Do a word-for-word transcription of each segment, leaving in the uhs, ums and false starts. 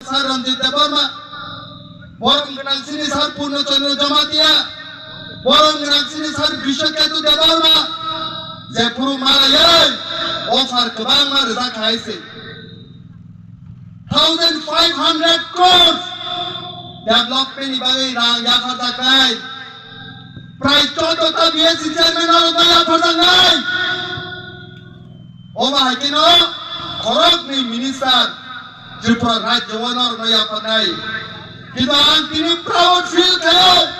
Sir Ranjit Debbarma, borom gwnang sini Sir Purno Chandra Jamatia, borom gwnang sini Sir Brishaketu Debbarma, jephuru malayai offer kwbangma rijak hai se. Thousand five hundred crores development ni bagwi rang yapharjaknai. Prai choddo ta B S C chairman norokno yapharjaknai. Obo hai kheno khoroknwi minister Tripura rajyo o norokno yapharnai. Kintu ang tini proud feel khaio,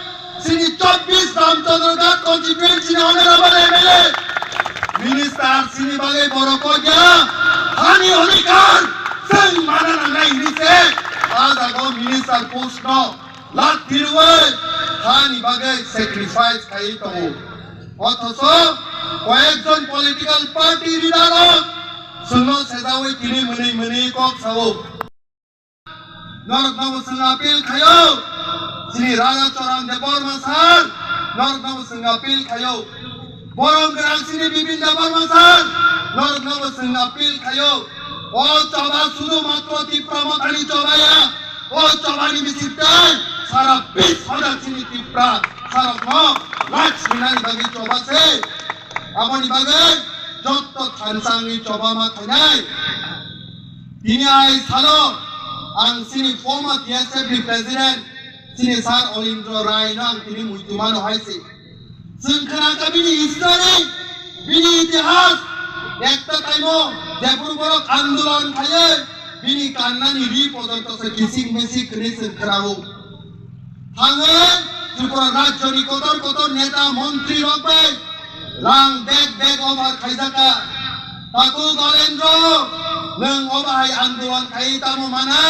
chini chobbish Ramchandra Ghat constituency ni honorable M L A, minister chini bagwi borok kok ya, hani odhikar chwng mana nangnai hinwi se, ah jaga o minister post no lak thirwi hani bagwi sacrifice khaiwi tongo. Othocho koyekjon political party leader rok chwngno sejawi tini mwnwi mwnwi kok sao. Norokno bo chwng appeal khaio, chini Raja Choran Debbarma sir, norokno bo chwng appeal khaio. Borom gwnang chini Bipin Debbarma sir, norokno bo chwng appeal khaio. O choba sudu matro Tipra Mothani choba ya, o chobani bising tei sara bis hajar chini Tipra sarokno lak sinani bagwi choba se. Aboni bagwi jotto thansa wngwi choba ma khainai. Tini ai salo ang chini former T S F ni president chini sir Olindro Rai no ang tini muitu mano hai se. Chwng khna kha bini history, bini itihas, ekta time o jephuru borok andolon khaiwi bini kannani ri pojonto se kising misik hwnwi chwng khna o. Thangwi Tripura rajyoni kotor kotor neta montri rok bai rang bag bag offer khaijak kha. Takhuk Olendro, nwng obo hai andolon khai tamo mana?